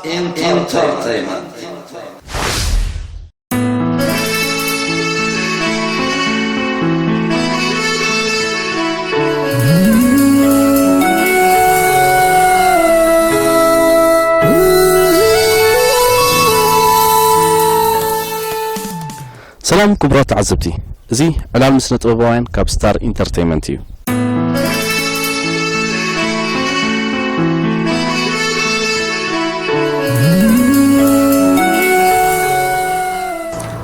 Entertainment. ሰላም ክቡራት ተዓዘብቲ፣ እዚ ዕላል ምስ ስነ ጥበባውያን ካብ ስታር ኢንተርቴይመንት እዩ።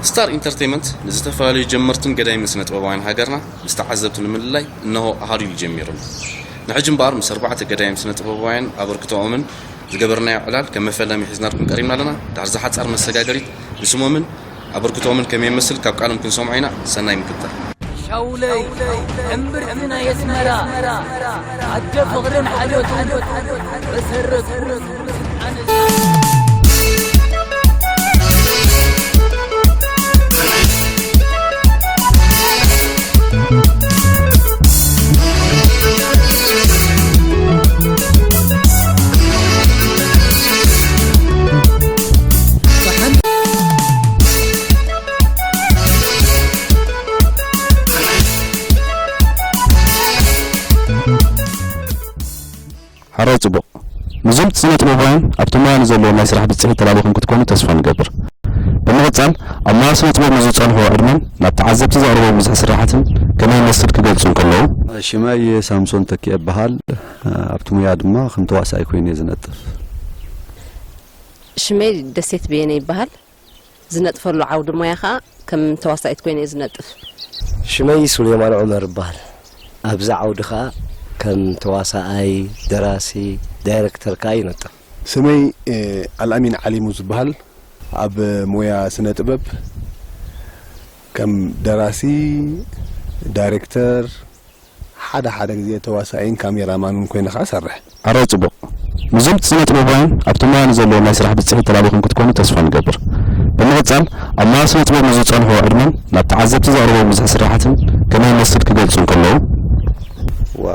ስታር ኢንተርቴይመንት ንዝተፈላለዩ ጀመርትን ገዳይምን ስነ ጥበባውያን ሃገርና ምስ ተዓዘብቲ ንምልላይ እነሆ ኣሃዱ ኢሉ ጀሚሩ ኣሎ። ንሕጂ እምበኣር ምስ ኣርባዕተ ገዳይም ስነ ጥበባውያን ኣበርክቶኦምን ዝገበርናዮ ዕላል ከም መፈለሚ ሒዝናልኩም ቀሪብና ኣለና። ድሕሪ እዛ ሓጻር መሰጋገሪት ንስሞምን ኣበርክቶኦምን ከመይ ይመስል ካብ ቃሎም ክንሰምዖ ኢና። ሰናይ ምክትታል። ሻውለይ እምብርቲ ናይ ኣስመራ ኣደ ፍቕርን ሓልዮትን መሰረቱ ሓራይ ጽቡቕ። ንዞም ስነ ጥበባውያን ኣብቲ ሞያ ንዘለዎም ናይ ስራሕ ብጽሒት ተላቢኹም ክትኮኑ ተስፋ ንገብር። ብምቕጻል ኣብ ሞያ ስነ ጥበብ ንዝጸንሕዎ ዕድመን ናብ ተዓዘብቲ ዘቕርቦም ብዝሒ ስራሓትን ከመይ ይመስል ክገልጹ እንከለዉ። ሽመይ ሳምሶን ተኪኤ እበሃል። ኣብቲ ሙያ ድማ ከም ተዋሳኣይ ኮይነ እየ ዝነጥፍ። ሽመይ ደሴት በየነ ይበሃል። ዝነጥፈሉ ዓውዲ ሞያ ኸኣ ከም ተዋሳኢት ኮይነ እየ ዝነጥፍ። ሽመይ ሱሌማን ዑመር እበሃል። ኣብዚ ዓውዲ ኸኣ ከም ተዋሳኣይ፣ ደራሲ፣ ዳይረክተር ከኣ ይነጥፍ። ስመይ ኣልኣሚን ዓሊሙ ዝበሃል። ኣብ ሞያ ስነ ጥበብ ከም ደራሲ፣ ዳይረክተር፣ ሓደ ሓደ ግዜ ተዋሳኣይን ካሜራማንን ኮይነ ከኣ እሰርሕ። ኣረ ጽቡቕ። ንዞም ስነ ጥበባውያን ኣብቲ ሞያ ንዘለዎም ናይ ስራሕ ብጽሒት ተላቢኹም ክትኮኑ ተስፋ ንገብር። ብምቕጻል ኣብ ሞያ ስነ ጥበብ ንዝጸንሕዎ ዕድመን ናብ ተዓዘብቲ ዘቕርቦም ብዝሒ ስራሓትን ከመይ ይመስል ክገልጹ እንከለዉ።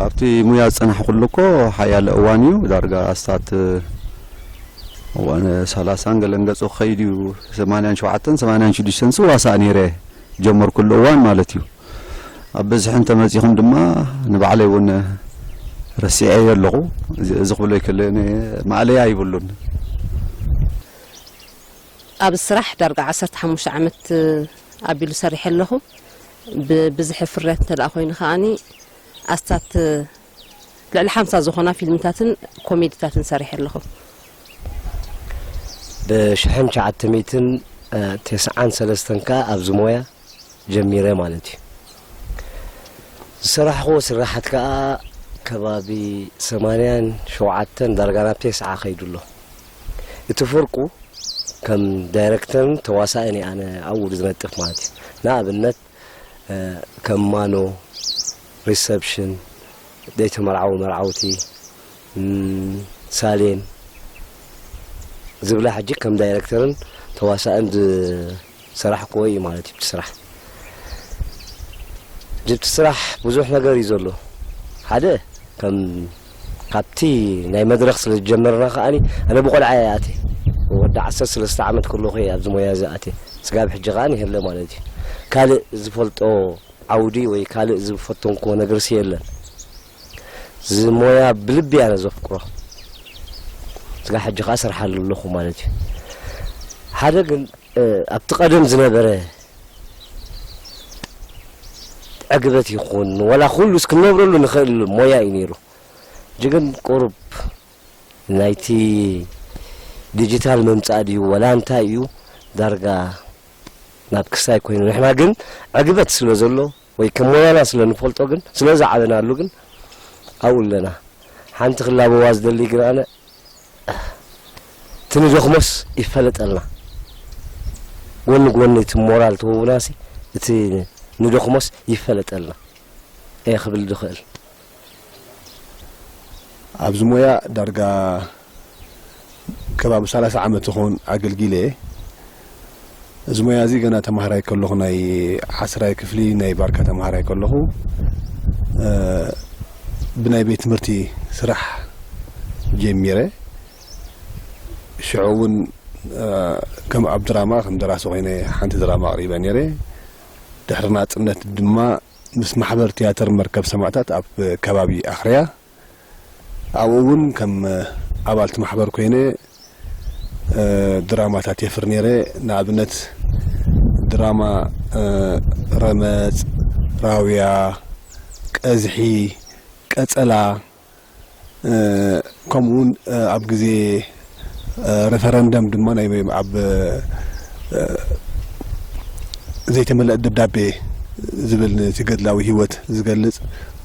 ኣብቲ ሙያ ዝጸናሕኩሉ እኮ ሓያለ እዋን እዩ። ዳርጋ ኣስታት እዋን ሰላሳን ገለን ገጹ ክኸይድ እዩ። ሰማንያን ሸውዓተን ሰማንያን ሽዱሽተን ስዋሳእ ነይረ ጀመርኩሉ እዋን ማለት እዩ። ኣብ ብዝሒ እንተመጺኹም ድማ ንባዕለይ እውን ረሲዐዮ ኣለኹ። እዚ ክብሎ ይክእል ማእለያ ይብሉን። ኣብ ስራሕ ዳርጋ ዓሰርተ ሓሙሽተ ዓመት ኣቢሉ ሰሪሐ ኣለኹ። ብብዝሒ ፍርያት እንተ ደኣ ኮይኑ ከኣኒ ኣስታት ልዕሊ ሓምሳ ዝኾና ፊልምታትን ኮሜዲታትን ሰሪሐ ኣለኹ። ብሽሕን ትሽዓተ ሚእትን ተስዓን ሰለስተን ከኣ ኣብዚ ሞያ ጀሚረ ማለት እዩ። ዝሰራሕኽዎ ስራሓት ከኣ ከባቢ ሰማንያን ሸውዓተን ዳርጋ ናብ ተስዓ ከይዱ ኣሎ። እቲ ፍርቁ ከም ዳይረክተርን ተዋሳእን እየ ኣነ ኣብኡ ዝነጥፍ ማለት እዩ። ንኣብነት ከም ማኖ፣ ሪሰፕሽን፣ ዘይተመርዓዉ መርዓውቲ፣ ሳሌም ዝብላ ሕጂ ከም ዳይረክተርን ተዋሳእን ዝሰራሕክዎ እዩ ማለት እዩ። እቲ ስራሕ እቲ ስራሕ ብዙሕ ነገር እዩ ዘሎ። ሓደ ከም ካብቲ ናይ መድረኽ ስለ ዝጀመርና ከኣኒ ኣነ ብቆልዓ እየ ኣትየ። ወዲ ዓሰርተ ሰለስተ ዓመት ከለኹ እየ ኣብዚ ሞያ እዚ ኣትየ። ስጋብ ሕጂ ከኣኒ ይህለ ማለት እዩ። ካልእ ዝፈልጦ ዓውዲ ወይ ካልእ ዝፈተንክዎ ነገርሲ የለን። እዚ ሞያ ብልቢ እየ ኣነ ዘፍቅሮ። ስጋብ ሕጂ ከኣ እሰርሓሉ ኣለኹ ማለት እዩ። ሓደ ግን ኣብቲ ቀደም ዝነበረ ዕግበት ይኹን ዋላ ኩሉስ ክንነብረሉ ንኽእል ሞያ እዩ ነይሩ። ሕጂ ግን ቁሩብ ናይቲ ዲጂታል ምምጻእ ድዩ ዋላ እንታይ እዩ ዳርጋ ናብ ክሳይ ኮይኑ ንሕና ግን ዕግበት ስለ ዘሎ ወይ ከም ሞያና ስለ ንፈልጦ ግን ስለ ዝዓበናሉ ግን ኣብኡ ኣለና። ሓንቲ ክላበዋ ዝደሊ ግን ኣነ እቲ ንደኽሞስ ይፈለጠልና። ጎኒ ጎኒ እቲ ሞራል ትህቡናሲ እቲ ንደኽሞስ ይፈለጠልና እየ ክብል ዝኽእል። ኣብዚ ሞያ ዳርጋ ከባቢ ሰላሳ ዓመት ዝኸውን ኣገልጊለ እየ። እዚ ሞያ እዚ ገና ተማሃራይ ከለኹ ናይ ዓስራይ ክፍሊ ናይ ባርካ ተማሃራይ ከለኹ ብናይ ቤት ትምህርቲ ስራሕ ጀሚረ። ሽዑ እውን ከም ኣብ ድራማ ከም ደራሲ ኮይነ ሓንቲ ድራማ ኣቕሪበ ነይረ። ድሕሪ ናጽነት ድማ ምስ ማሕበር ትያትር መርከብ ሰማእታት ኣብ ከባቢ ኣኽርያ ኣብኡ እውን ከም ኣባልቲ ማሕበር ኮይነ ድራማታት የፍር ነይረ። ንኣብነት ድራማ ረመጽ፣ ራውያ፣ ቀዝሒ፣ ቀጸላ፣ ከምኡ እውን ኣብ ግዜ ረፈረንደም ድማ ናይ ኣብ ዘይተመልአ ደብዳቤ ዝብል ነቲ ገድላዊ ህይወት ዝገልጽ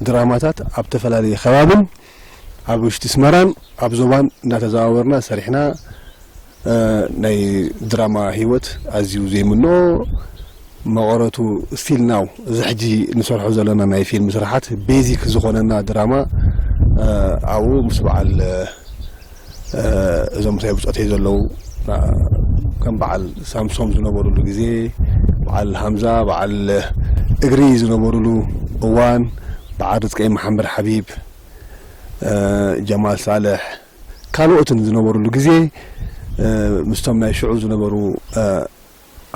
ድራማታት ኣብ ተፈላለየ ከባብን ኣብ ውሽጢ ኣስመራን ኣብ ዞባን እናተዘዋወርና ሰሪሕና። ናይ ድራማ ህይወት ኣዝዩ ዘይምኖ መቐረቱ still now እዚ ሕጂ ንሰርሖ ዘለና ናይ ፊልም ስራሓት ቤዚክ ዝኾነና ድራማ ኣብኡ ምስ በዓል እዞም ምሳይ ብጾተይ ዘለዉ ከም በዓል ሳምሶም ዝነበሩሉ ግዜ፣ በዓል ሃምዛ፣ በዓል እግሪ ዝነበሩሉ እዋን፣ በዓል ርዝቀይ መሓመድ ሓቢብ፣ ጀማል ሳልሕ ካልኦትን ዝነበሩሉ ግዜ ምስቶም ናይ ሽዑ ዝነበሩ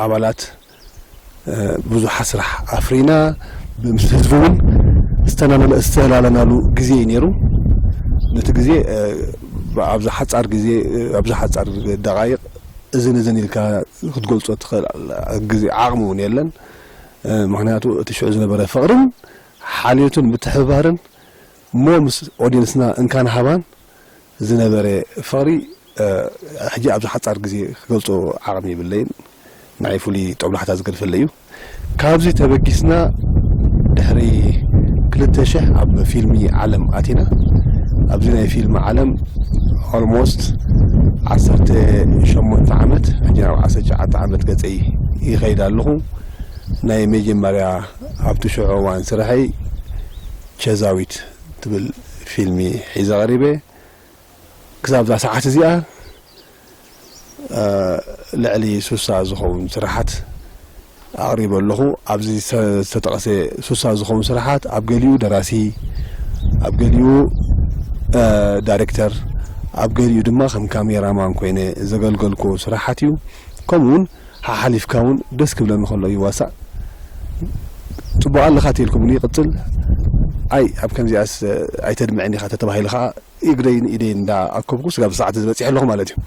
ኣባላት ብዙሓት ስራሕ ኣፍሪና ምስ ህዝቢ እውን ዝተላለናሉ ግዜ እዩ ነይሩ። ነቲ ግዜ ኣብዛ ሓፃር ግዜ ኣብዛ ሓፃር ደቃይቕ እዝን እዝን ኢልካ ክትገልፆ ትኽእል ግዜ ዓቕሚ እውን የለን። ምክንያቱ እቲ ሽዑ ዝነበረ ፍቕርን ሓልዮትን ምትሕብባርን እሞ ምስ ኦድየንስና እንካን ሃባን ዝነበረ ፍቕሪ ሕጂ ኣብዚ ሓፃር ግዜ ክገልፆ ዓቕሚ የብለይን። ንዓይ ፍሉይ ጦብላሕታ ዝገድፈለይ እዩ። ካብዚ ተበጊስና ድሕሪ ክልተ ሽሕ ኣብ ፊልሚ ዓለም ኣቲና። ኣብዚ ናይ ፊልሚ ዓለም almost ዓሰርተ ሸሞንተ ዓመት ሕጂ ናብ ዓሰርተ ትሽዓተ ዓመት ገፀይ ይኸይድ ኣለኹ። ናይ መጀመርያ ኣብቲ ሽዑ እዋን ስራሐይ ቸዛዊት ትብል ፊልሚ ሒዘ ቀሪበ። ክሳብ እዛ ሰዓት እዚኣ ልዕሊ ሱሳ ዝኸውን ስራሓት ኣቕሪበ ኣለኹ። ኣብዚ ዝተጠቐሰ ሱሳ ዝኸውን ስራሓት ኣብ ገሊኡ ደራሲ፣ ኣብ ገሊኡ ዳይሬክተር፣ ኣብ ገሊኡ ድማ ከም ካሜራማን ኮይነ ዘገልገልኩ ስራሓት እዩ። ከምኡ እውን ሓሓሊፍካ እውን ደስ ክብለኒ ከሎ ይዋሳእ። ጽቡቕ ኣለኻ ተልኩም ይቕጽል። ኣይ ኣብ ከምዚኣስ ኣይተድምዕን ኢኻ ተተባሂሉ ከዓ እግረይን ኢደይን እንዳ ኣከብኩ ስጋብ ሰዓት ዝበፂሕ ኣለኹ ማለት እዩ።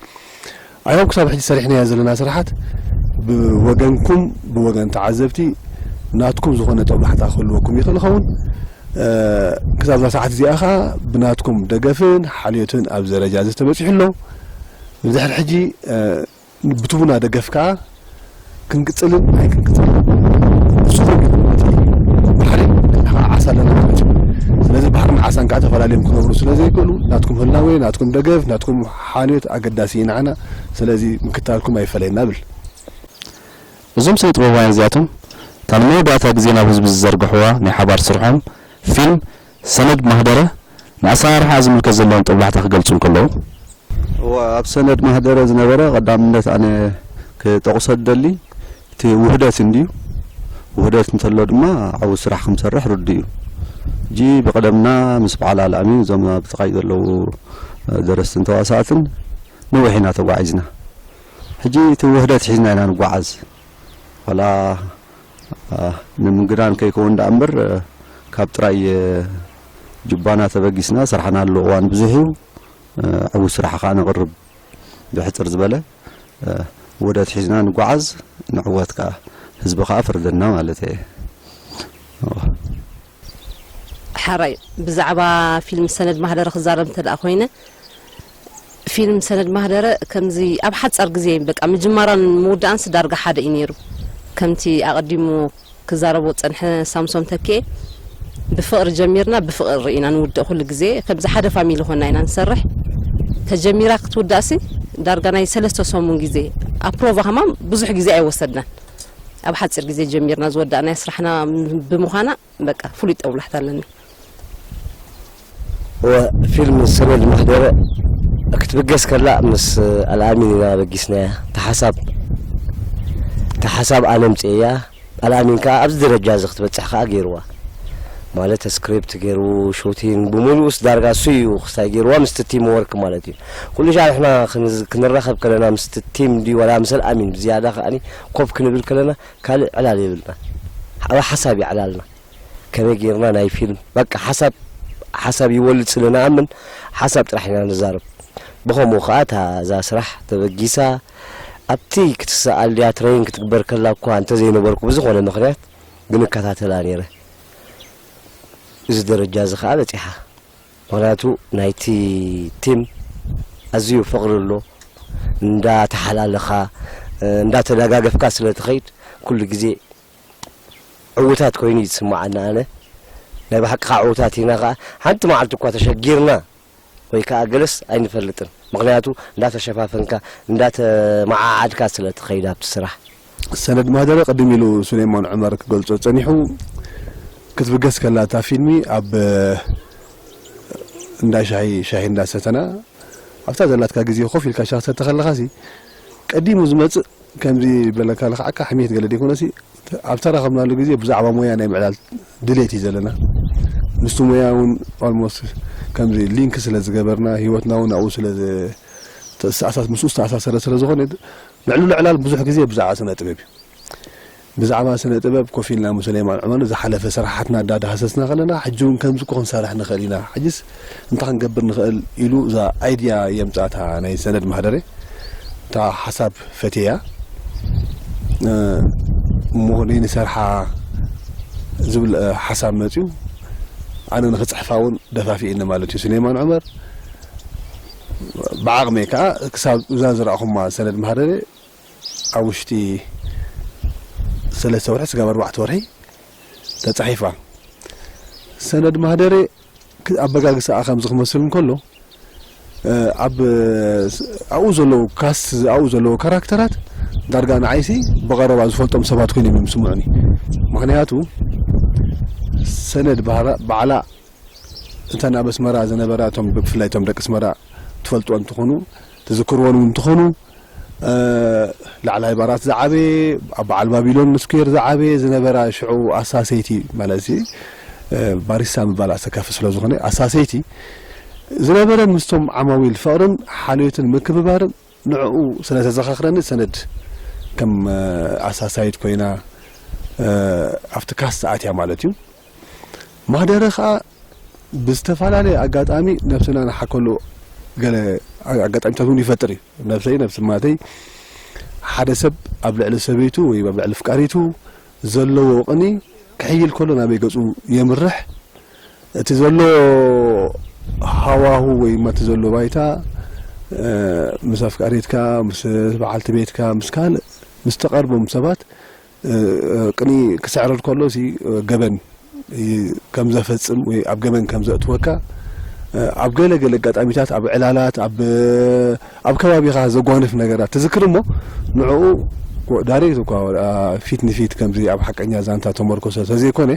ኣዮም ክሳብ ሕጂ ሰሪሕናዮ ዘለና ስራሓት ብወገንኩም ብወገን ተዓዘብቲ ናትኩም ዝኾነ ጦብላሕታ ክህልወኩም ይኽእል ይኸውን። ክሳብ እዛ ሰዓት እዚኣ ኸዓ ብናትኩም ደገፍን ሓልዮትን ኣብ ደረጃ እዚ ተበፂሑ ኣሎ። ንድሕር ሕጂ ብትቡና ደገፍ ከዓ ክንቅፅልን ኣይክንቅፅልን ንስኹም ኢኹም እቲ ባሕሪ ንሕና ከዓ ዓሳ ኣለና ማለት እዩ። ስለዚ ባሕርን ዓሳን ከዓ ተፈላለዮም ክነብሩ ስለ ዘይክእሉ ናትኩም ህላዌ ናትኩም ደገፍ ናትኩም ሓልዮት ኣገዳሲ እዩ ንዓና። ስለዚ ምክታልኩም ኣይፈለየና ብል። እዞም ስነ ጥበባውያን እዚኣቶም እታ ንመወዳእታ ግዜ ናብ ህዝቢ ዝዘርግሕዋ ናይ ሓባር ስርሖም ፊልም ሰነድ ማህደረ ንኣሰራርሓኣ ዝምልከት ዘለዎም ጦብላሕታ ክገልፁ እንከለዉ፣ እወ፣ ኣብ ሰነድ ማህደረ ዝነበረ ቀዳምነት ኣነ ክጠቕሶ ዝደሊ እቲ ውህደት እንድዩ። ውህደት እንተሎ ድማ ዓቢ ስራሕ ክንሰርሕ ርዱእ እዩ። ሕጂ ብቐደምና ምስ በዓል ኣልኣሚን እዞም ኣብ ጥቓይ ዘለዉ ደረስትን ተዋሳእትን ነዊሕ ኢና ተጓዒዝና። ሕጂ እቲ ውህደት ሒዝና ኢና ንጓዓዝ። ዋላ ንምንግዳን ከይከውን ደኣ እምበር ካብ ጥራይ ጁባና ተበጊስና ስራሕና ኣሎ እዋን ብዙሕ እዩ። ዕዉት ስራሕ ከዓ ነቕርብ። ብሕፅር ዝበለ ውህደት ሒዝና ንጓዓዝ፣ ንዕወት ከዓ ህዝቢ ከዓ ፍርደና ማለት እየ። ሓራይ ብዛዕባ ፊልም ሰነድ ማህደረ ክዛረብ እንተ ደኣ ኮይነ ፊልም ሰነድ ማህደረ ከምዚ ኣብ ሓፃር ግዜ በቃ ምጅማራን ምውዳኣንስ ዳርጋ ሓደ እዩ ነይሩ። ከምቲ ኣቐዲሙ ክዛረቦ ዝፀንሐ ሳምሶም ተኬ ብፍቕሪ ጀሚርና ብፍቕሪ ኢና ንውድእ ኩሉ ግዜ ከምዚ ሓደ ፋሚሊ ኮና ኢና ንሰርሕ። ተጀሚራ ክትውዳእሲ ዳርጋ ናይ ሰለስተ ሰሙን ግዜ ኣብ ፕሮቫ ከማን ብዙሕ ግዜ ኣይወሰድናን። ኣብ ሓፂር ግዜ ጀሚርና ዝወዳእናያ ስራሕና ብምዃና በቃ ፍሉይ ጠብላሕታ ኣለኒ። እወ ፊልም ሰነድ ማህደረ ክትብገስ ከላ ምስ ኣልኣሚን ኢና በጊስናያ። ተሓሳብ ተሓሳብ ኣነ ምፅእያ ኣልኣሚን ከዓ ኣብዚ ደረጃ እዚ ክትበፅሕ ከዓ ገይርዋ። ማለት ስክሪፕት ገይሩ፣ ሹቲንግ ብምሉኡስ ዳርጋ እሱ እዩ ክስታይ ገይርዋ ምስቲ ቲም ወርክ ማለት እዩ። ኩሉ ሻዕ ንሕና ክንዝ-፣ ክንራኸብ ከለና ምስቲ ቲም ድዩ ዋላ ምስ ኣልኣሚን ብዝያዳ ከኣኒ ኮፍ ክንብል ከለና ካልእ ዕላል የብልና። ኣብ ሓሳብ እዩ ዕላልና። ከመይ ጌርና ናይ ፊልም በቃ ሓሳብ፣ ሓሳብ ይወልድ ስለ ንኣምን ሓሳብ ጥራሕ ኢና ንዛረብ። ብኸምኡ ኸኣ እታ እዛ ስራሕ ተበጊሳ ኣብቲ ክትሰኣል ድያ ትረይን ክትግበር ከላ እኳ እንተዘይነበርኩ ብዝኾነ ምኽንያት ግን እከታተላ ነይረ። እዚ ደረጃ እዚ ኸኣ በጺሓ። ምኽንያቱ ናይቲ ቲም ኣዝዩ ፍቕሪ ኣሎ። እንዳተሓላለኻ፣ እንዳተደጋገፍካ ስለ ትኸይድ ኩሉ ግዜ ዕዉታት ኮይኑ እዩ ዝስምዓኒ ኣነ። ናይ ብሓቂ ኸኣ ዕዉታት ኢና ኸኣ። ሓንቲ መዓልቲ እኳ ተሸጊርና ወይ ከኣ ገለስ ኣይንፈልጥን። ምኽንያቱ እንዳተሸፋፈንካ፣ እንዳተመዓዓድካ ስለ ትኸይድ ኣብቲ ስራሕ። ሰነድ ማህደረ ቅድም ኢሉ ሱሌማን ዑመር ክገልጾ ጸኒሑ፣ ክትብገስ ከላ እታ ፊልሚ ኣብ እንዳ ሻሂ፣ ሻሂ እንዳሰተና፣ ኣብታ ዘላትካ ግዜ ኮፍ ኢልካ ሻሂ ትሰቲ ከለኻሲ፣ ቀዲሙ ዝመጽእ ከምዚ በለካ ልኽዓካ ሕሜት ገለ ዘይኮነሲ፣ ኣብ ተራኸብናሉ ግዜ ብዛዕባ ሞያ ናይ ምዕላል ድሌት እዩ ዘለና። ምስቲ ሞያ እውን ኦልሞስት ከምዚ ሊንክ ስለ ዝገበርና፣ ህይወትና እውን ኣብኡ ስለ ዝተኣሳስ-፣ ምስኡ ዝተኣሳሰረ ስለ ዝኾነ፣ ንዕሉ ዕላል ብዙሕ ግዜ ብዛዕባ ስነ ጥበብ እዩ። ብዛዕባ ስነ ጥበብ ኮፍ ኢልና ምስ ሱሌማን ዑመር ዝሓለፈ ስራሓትና እንዳዳሃሰስና ከለና፣ ሕጂ እውን ከምዚ እኮ ክንሰርሕ ንኽእል ኢና፣ ሕጂስ እንታይ ክንገብር ንኽእል ኢሉ እዛ ኣይድያ የምጻእታ ናይ ሰነድ ማህደረ። እታ ሓሳብ ፈትየያ፣ እ፣ እሞ ንሰርሓ ዝብል፣ እ፣ ሓሳብ መጽዩ፣ ኣነ ንኽጽሕፋ እውን ደፋፊእኒ ማለት እዩ። ሱሌማን ዑመር ብዓቕመይ ከኣ ክሳብ እዛ ዝረኣኹማ ሰነድ ማህደረ ኣብ ውሽጢ ሰለስተ ወርሒ ስጋብ ኣርባዕተ ወርሒ ተጻሒፋ። ሰነድ ማህደረ ክ-፣ ኣበጋግሳኣ ከምዚ ክመስል እንከሎ፣ እ፣ ኣብ፣ እ፣ ስ-፣ ኣብኡ ዘለዉ ካስት፣ ኣብኡ ዘለዉ ካራክተራት ዳርጋ ንዓይሲ ብቐረባ ዝፈልጦም ሰባት ኮይኖም እዮም ዝስምዑኒ። ምኽንያቱ ሰነድ ባህራ-፣ ባዕላ እተን ኣብ ኣስመራ ዝነበራ፣ እቶም ብፍላይ እቶም ደቂ ኣስመራ ትፈልጥወን እንትኾኑ፣ ትዝክርወን እውን እንትኾኑ፣ እ፣ ላዕላይ ባራት ዝዓበየ፣ ኣብ በዓል ባቢሎን ስኩዌር ዝዓበየ ዝነበራ ሽዑ ኣሳሰይቲ ማለት እዚ፣ እ፣ ባሪስታ ምባል ኣሰካፊ ስለ ዝኾነ፣ ኣሳሰይቲ ዝነበረን ምስቶም ዓማዊል ፍቕርን ሓልዮትን ምክብባርን ንዕኡ ስለ ዘዘኻኽረኒ ሰነድ ከም፣ እ፣ ኣሳሳይት ኮይና፣ እ፣ ኣብቲ ካስት ኣትያ ማለት እዩ። ማህደረ ኸኣ ብዝተፈላለየ ኣጋጣሚ ነብስና ንሓከሉ ገለ ኣጋጣሚታት እውን ይፈጥር እዩ። ነብሰይ፣ ነብሲ ማተይ፣ ሓደ ሰብ ኣብ ልዕሊ ሰበይቱ ወይ ኣብ ልዕሊ ፍቃሪቱ ዘለዎ ቅኒ ክሕይል ከሎ ናበይ ገጹ የምርሕ? እቲ ዘሎ ሃዋሁ ወይ ድማ እቲ ዘሎ ባይታ፣ እ፣ ምስ ኣፍቃሪትካ፣ ምስ በዓልቲ ቤትካ፣ ምስ ካልእ፣ ምስ ተቐርቦም ሰባት፣ እ፣ ቅኒ ክስዕረር ከሎ ሲ፣ እ፣ ገበን ይ-፣ ከም ዘፈጽም ወይ ኣብ ገበን ከም ዘእትወካ፣ እ፣ ኣብ ገለ ገለ ኣጋጣሚታት፣ ኣብ ዕላላት፣ ኣብ፣ ኣብ ከባቢኻ ዘጓንፍ ነገራት ትዝክር እሞ፣ ንዕኡ ዳይሬክት እኳ፣ አ፣ ፊት ንፊት ከምዚ ኣብ ሓቀኛ ዛንታ ተመርኮሰ ተዘይኮነ፣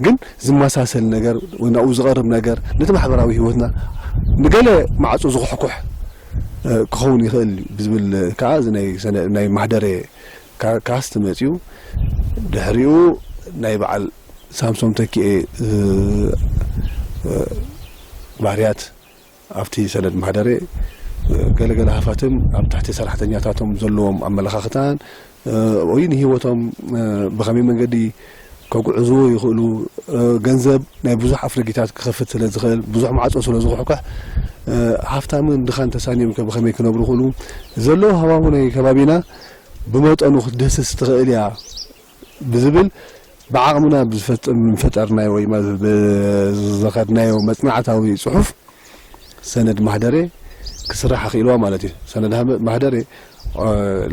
ግን ዝመሳሰል ነገር ወይ ናብኡ ዝቐርብ ነገር ነቲ ማሕበራዊ ህይወትና ንገለ ማዕጾ ዝኹሕኩሕ፣ እ፣ ክኸውን ይኽእል እዩ ብዝብል ከኣ እዚ ናይ ሰነ-፣ ናይ ማህደረ ካ-፣ ካስት መጺኡ፣ ድሕሪኡ ናይ በዓል ሳምሶም ተኪኤ፣ እ፣ እ፣ ባህርያት ኣብቲ ሰነድ ማህደረ፣ እ፣ ገለገለ ሃፋትም ኣብ ትሕቲ ሰራሕተኛታቶም ዘለዎም ኣመለኻኽታን፣ እ፣ ወይ ንህይወቶም፣ እ፣ ብኸመይ መንገዲ ከጉዕዝዎ ይኽእሉ፣ እ፣ ገንዘብ ናይ ብዙሕ ኣፍልጊታት ክኸፍት ስለ ዝኽእል፣ ብዙሕ ማዕጾ ስለ ዝኹሕኩሕ፣ እ፣ ሃፍታምን ድኻን ተሳንዮም ከ ብኸመይ ክነብሩ ይኽእሉ፣ ዘለዎ ሃዋሁ ናይ ከባቢና ብመጠኑ ክትድህስስ ትኽእል እያ ብዝብል ብዓቕምና ብዝፈጥ-፣ ብዝፈጠርናዮ ወይ ማ-፣ ብዝኸድናዮ መጽናዕታዊ ጽሑፍ ሰነድ ማህደረ ክስራሕ ኣኽኢልዋ ማለት እዩ። ሰነድ ሃመ-፣ ማህደረ፣ እ፣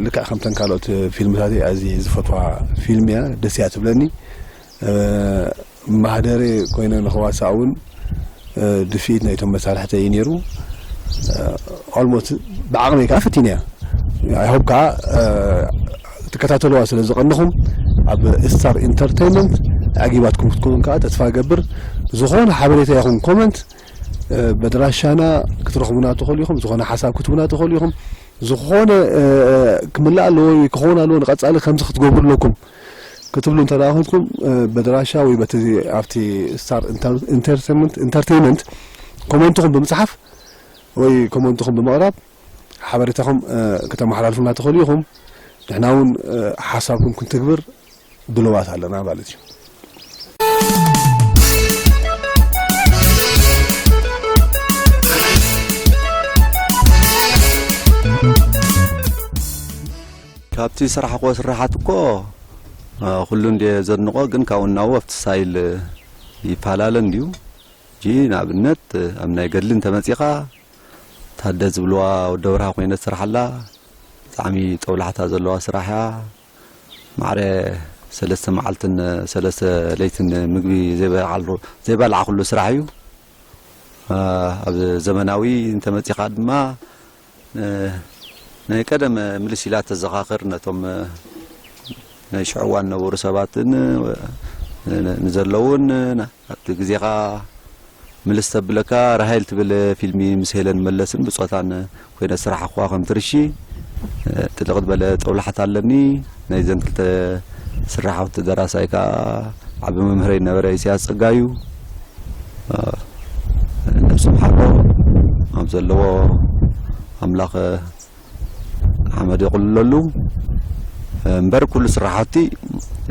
ልክዕ ከምተን ካልኦት ፊልምታተይ ኣዝየ ዝፈትዋ ፊልም እያ፣ ደስ እያ ትብለኒ። እ፣ ማህደረ ኮይነ ንኽዋሳእ እውን፣ እ፣ ድፍኢት ናይቶም መሳርሕተይ እዩ ነይሩ። እ፣ ኦልሞስት ብዓቕመይ ከዓ ፈቲነያ። ኣይ ሆፕ ከዓ፣ እ፣ ትከታተልዋ ስለ ዝቐንኹም ኣብ ስታር ኢንተርቴይንመንት ኣዕጊባትኩም ክትከውን ከዓ ተስፋ እገብር። ዝኾነ ሓበሬታ ይኹን ኮመንት፣ እ፣ በድራሻና ክትረኽቡና ትኽእሉ ኢኹም። ዝኾነ ሓሳብ ክትቡና ትኽእሉ ኢኹም። ዝኾነ፣ እ፣ ክምላእ ኣለዎ ወይ ክኸውን ኣለዎ ንቐጻሊ ከምዚ ክትገብሩ ኣለኩም ክትብሉ እንተ ደኣ ኮንኩም፣ እ፣ በድራሻ ወይ በቲ ኣብቲ ስታር ኢንተር-፣ ኢንተርቴይንመንት፣ ኢንተርቴይንመንት ኮመንትኹም ብምጽሓፍ ወይ ኮመንትኹም ብምቕራብ ሓበሬታኹም፣ እ፣ ከተመሓላልፉልና ትኽእሉ ኢኹም። ንሕና እውን፣ እ፣ ሓሳብኩም ክንትግብር ድሉዋት ኣለና ማለት እዩ። ካብቲ ዝሰራሕክዎ ስራሓት እኮ፣ እ፣ ኩሉ እንድየ ዘድንቖ፣ ግን ካብኡ ናብኡ ኣብቲ ስታይል ይፈላለ እንድዩ። ሕጂ ንኣብነት ኣብ ናይ ገድሊ እንተመጺኻ፣ ታደ ዝብልዋ ወዲ ኣብርሃ ኮይነ ዝሰርሓላ፣ ብጣዕሚ ጦብላሕታ ዘለዋ ስራሕ እያ። ማዕረ ሰለስተ መዓልትን ሰለስተ ለይትን ምግቢ ዘይበልዓሉ-፣ ዘይበልዓኹሉ ስራሕ እዩ። እ፣ ኣብ ዘመናዊ እንተመጺኻ ድማ፣ እ፣ ናይ ቀደም ምልስ ኢላ ተዘኻኽር፣ ነቶም፣ እ፣ ናይ ሽዑ እዋን ነበሩ ሰባትን፣ እ፣ ን-፣ ንዘለውን፣ እ፣ ና-፣ ኣብቲ ግዜኻ ምልስ ተብለካ። ራሄል ትብል ፊልሚ ምስ ሄለን መለስን ብጾታን ኮይነ ዝሰራሕኩዋ ከም ትርሺ፣ እ፣ ጥልቕ ዝበለ ጦብላሕታ ኣለኒ። ናይዘን ክልተ ስራሓውቲ ደራሳይ ከኣ ዓቢ መምህረይ ነበረ ኢሳያስ ጸጋዩ። እ፣ ነብሱ ይምሓሮ፣ ኣብ ዘለዎ ኣምላኽ ሓመድ የቑልለሉ። እምበር ኩሉ ስራሕቲ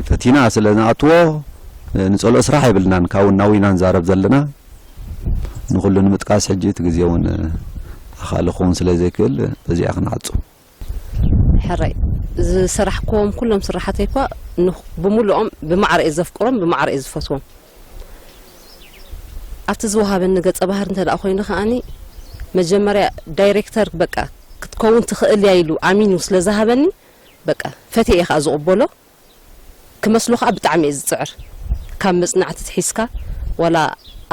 ፈቲና ስለ ንኣትዎ፣ ንጸልኦ ስራሕ የብልናን። ካብኡ ናብኡ ኢና ንዛረብ ዘለና። ንኹሉ ንምጥቃስ ሕጂ እቲ ግዜ እውን ኣኻሊ ክኸውን ስለ ዘይክእል በዚኣ ክንዓጹ። ሕራይ ዝሰራሕክዎም ኩሎም ስራሓተይ እኳ ንኽ-፣ ብምሉኦም ብማዕረ እየ ዘፍቅሮም፣ ብማዕረ እየ ዝፈትዎም። ኣብቲ ዝወሃበኒ ገጸ ባህሪ እንተ ደኣ ኮይኑ ከኣኒ፣ መጀመርያ ዳይሬክተር በቃ ክትከውን ትኽእል እያ ኢሉ ኣሚኑ ስለ ዝሃበኒ፣ በቃ ፈትየ እየ ከኣ ዝቕበሎ። ክመስሎ ከኣ ብጣዕሚ እየ ዝጽዕር። ካብ መጽናዕቲ ትሒዝካ፣ ዋላ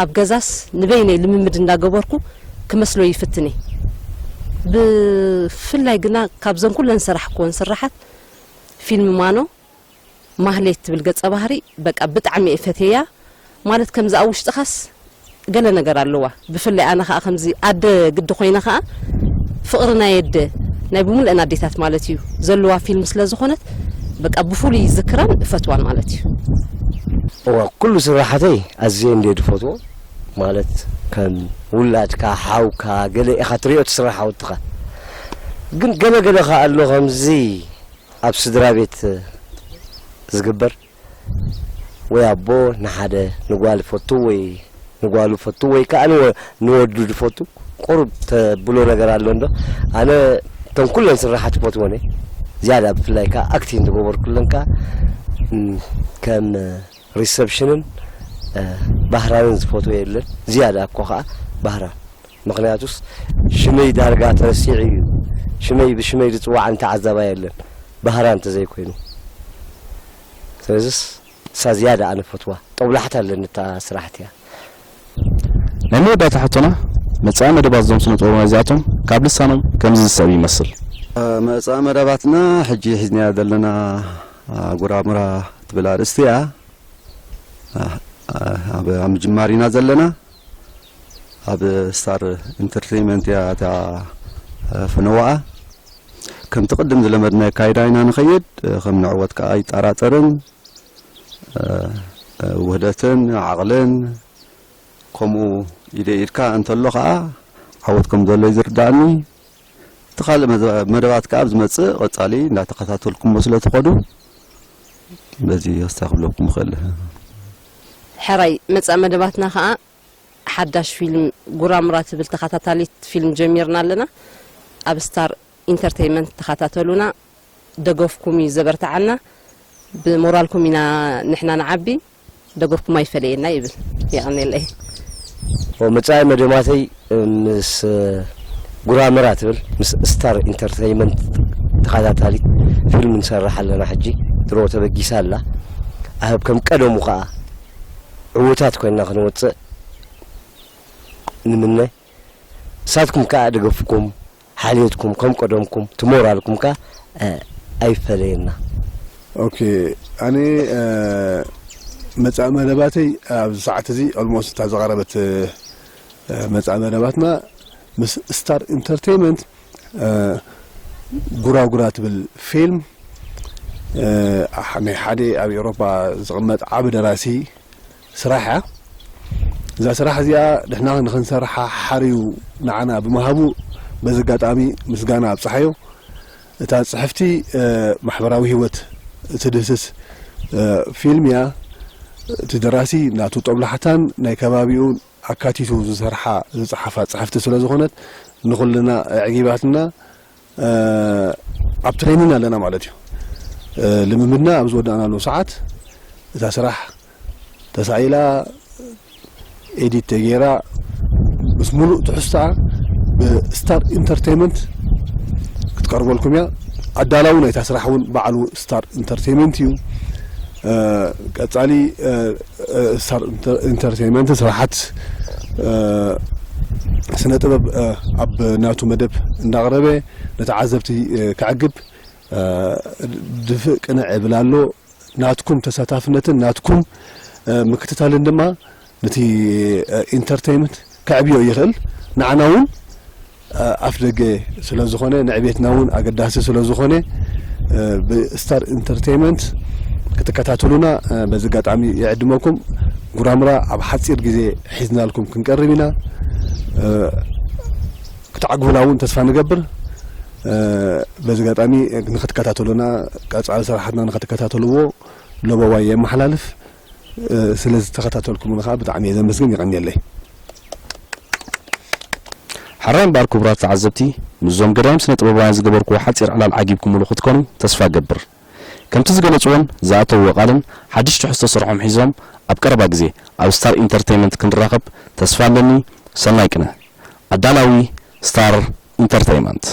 ኣብ ገዛስ ንበይነይ ልምምድ እንዳገበርኩ ክመስሎ ይፍትን እየ። ብፍላይ ግና ካብዘን ኩለን ዝሰራሕክወን ስራሓት ፊልም ማኖ፣ ማህሌት ትብል ገጸ ባህሪ በቃ ብጣዕሚ እየ ፈትየያ። ማለት ከምዚ ኣብ ውሽጥኻስ ገለ ነገር ኣለዋ። ብፍላይ ኣነ ከኣ ከምዚ ኣደ ግዲ ኮይነ ከኣ ፍቕሪ ናይ ኣደ፣ ናይ ብሙልአን ኣዴታት ማለት እዩ፣ ዘለዋ ፊልም ስለ ዝኾነት በቃ ብፍሉይ ይዝክራን እፈትዋን ማለት እዩ። እዋ፣ ኩሉ ስራሓተይ ኣዝየ እንድየ ዝፈትዎ። ማለት ከም ውላድካ፣ ሓውካ፣ ገለ ኢኻ ትሪኦ እቲ ስራሕ ሓወትኻ። ግን ገለ ገለ ከኣ ኣሎ ከምዚ ኣብ ስድራ ቤት ዝግበር፣ ወይ ኣቦ ንሓደ ንጓል ይፈቱ ወይ ንጓሉ ይፈቱ ወይ ከኣ ንወ-፣ ንወዱ ዝፈቱ ቁሩብ ተብሎ ነገር ኣሎ እንዶ። ኣነ እቶም ኩለን ስራሓት ይፈትወን እየ። ዝያዳ ብፍላይ ከኣ ኣክቲንግ ዝገበርኩለን ከኣ፣ እም፣ ከም ሪሰፕሽንን፣ እ፣ ባህራንን ዝፈትዎ የለን። ዝያዳ እኮ ከኣ ባህራን። ምኽንያቱስ ሽመይ ዳርጋ ተረሲዑ እዩ። ሽመይ ብሽመይ ዝጽዋዕ እንተ ዓዛባ የለን፣ ባህራ እንተዘይኮይኑ። ስለዚስ እሳ ዝያዳ ኣነ ፈትዋ። ጦብላሕታ ኣለኒ እታ ስራሕቲ እያ። ናይ መወዳእታ ሕቶና፣ መጻኢ መደባት እዞም ስነ ጥበባውያን እዚኣቶም ካብ ልሳኖም ከምዚ ዝስዕብ ይመስል። መጻኢ መደባትና ሕጂ ሒዝናያ ዘለና፣ አ፣ ጉራሙራ ትብል ኣርእስቲ እያ። አ፣ አ፣ ኣብ፣ ኣብ ምጅማር ኢና ዘለና። ኣብ ስታር ኢንተርቴይንመንት እያ እታ፣ አ፣ ፈነዋኣ። ከምቲ ቅድም ዝለመድናዮ ኣካይዳ ኢና ንኸይድ። ከም ንዕወት ከኣ ኣይጠራጠርን። እ፣ እ፣ ውህደትን ዓቕልን ከምኡ ኢደ ኢድካ እንተሎ ከኣ ዓወት ከም ዘሎ እዩ ዝርዳእኒ። እቲ ካልእ መዘ-፣ መደባት ከኣ ኣብ ዝመጽእ ቀጻሊ እንዳተኸታተልኩሞ ስለ ትኸዱ በዚ ክስታይ ክብለኩም እኽእል። ሕራይ መጻኢ መደባትና ከኣ ሓዳሽ ፊልም ጉራምራ ትብል ተኸታታሊት ፊልም ጀሚርና ኣለና። ኣብ ስታር ኢንተርቴይንመንት ተኸታተሉና። ደገፍኩም እዩ ዘበርትዓና። ብሞራልኩም ኢና ንሕና ንዓቢ። ደገፍኩም ኣይፈለየና ይብል። የቐንየለይ። ወ-፣ መጻኢ መደባተይ ምስ ጉራምራ ትብል ምስ ስታር ኢንተርቴይንመንት ተኸታታሊት ፊልም ንሰርሕ ኣለና። ሕጂ ድሮ ተበጊሳ ኣላ። ኣህብ ከም ቀደሙ ከኣ ዕዉታት ኮይንና ክንወጽእ ንምነ። ንሳትኩም ከኣ ደገፍኩም፣ ሓልዮትኩም ከም ቀደምኩም፣ እቲ ሞራልኩም ከኣ፣ እ፣ ኣይፈለየና። ኦኬ፣ ኣነ፣ እ፣ መጻኢ መደባተይ ኣብዚ ሰዓት እዚ ኦልሞስት እታ ዝቐረበት፣ እ፣ መጻኢ መደባትና ምስ ስታር ኢንተርቴይንመንት፣ እ፣ ጉራጉራ ትብል ፊልም እ፣ ኣሕ-፣ ናይ ሓደ ኣብ ኤውሮጳ ዝቕመጥ ዓቢ ደራሲ ስራሕ እያ። እዛ ስራሕ እዚኣ ንሕና ንኽንሰርሓ ሓርዩ ንዓና ብምሃቡ በዚ ኣጋጣሚ ምስጋና ኣብጽሓዮ። እታ ጽሕፍቲ፣ እ፣ ማሕበራዊ ህይወት እትድህስስ፣ እ፣ ፊልም እያ። እቲ ደራሲ ናቱ ጦብላሕታን ናይ ከባቢኡ ኣካቲቱ ዝሰርሓ፣ ዝጸሓፋ ጽሕፍቲ ስለ ዝኾነት ንኹልና ኣዕጊባትና፣ እ፣ ኣብ ትሬኒን ኣለና ማለት እዩ። እ፣ ልምምድና ኣብ ዝወዳእናሉ ሰዓት እታ ስራሕ ተሳኢላ፣ ኤዲት ተገይራ፣ ምስ ሙሉእ ትሕዝቶኣ ብስታር ኢንተርቴይመንት ክትቀርበልኩም እያ። ኣዳላዊ ናይታ ስራሕ እውን ባዕሉ ስታር ኢንተርቴይመንት እዩ። እ፣ ቀጻሊ፣ እ፣ እ፣ ስታር ኢንተር-፣ ኢንተርቴይመንት ስራሓት፣ እ፣ ስነ ጥበብ፣ እ፣ ኣብ ናቱ መደብ እንዳቕረበ ንተዓዘብቲ፣ እ፣ ከዕግብ፣ እ፣ ድፍእ ቅንዕ ይብል ኣሎ። ናትኩም ተሳታፍነትን ናትኩም፣ እ፣ ምክትታልን ድማ ነቲ፣ እ፣ ኢንተርቴይመንት ከዕብዮ ይኽእል። ንዓና እውን፣ እ፣ ኣፍ ደገ ስለ ዝኾነ፣ ንዕቤትና እውን ኣገዳሲ ስለ ዝኾነ፣ እ፣ ብስታር ኢንተርቴይመንት ክትከታተሉና፣ እ፣ በዚ ኣጋጣሚ ይዕድመኩም። ጉራምራ ኣብ ሓጺር ግዜ ሒዝናልኩም ክንቀርብ ኢና። እ፣ ክትዓግቡና እውን ተስፋ ንገብር። እ፣ በዚ ኣጋጣሚ ንኽትከታተሉና፣ ቀጻሊ ስራሓትና ንኽትከታተልዎ ለበዋይ የመሓላልፍ። እ፣ ስለ ዝተኸታተልኩምና ከዓ ብጣዕሚ እየ ዘመስግን። የቐንየለይ። ሕራይ እምበኣር ክቡራት ተዓዘብቲ፣ ምስዞም ገዳይም ስነ ጥበባውያን ዝገበርኩዎ ሓጺር ዕላል ዓጊብኩምሉ ክትኮኑ ተስፋ እገብር። ከምቲ ዝገለጽዎን ዝኣተውዎ ቃልን ሓድሽ ትሕዝቶ ስርሖም ሒዞም ኣብ ቀረባ ግዜ ኣብ ስታር ኢንተርቴይመንት ክንራኸብ ተስፋ ኣለኒ። ሰናይ ቅነ። ኣዳላዊ ስታር ኢንተርቴይመንት።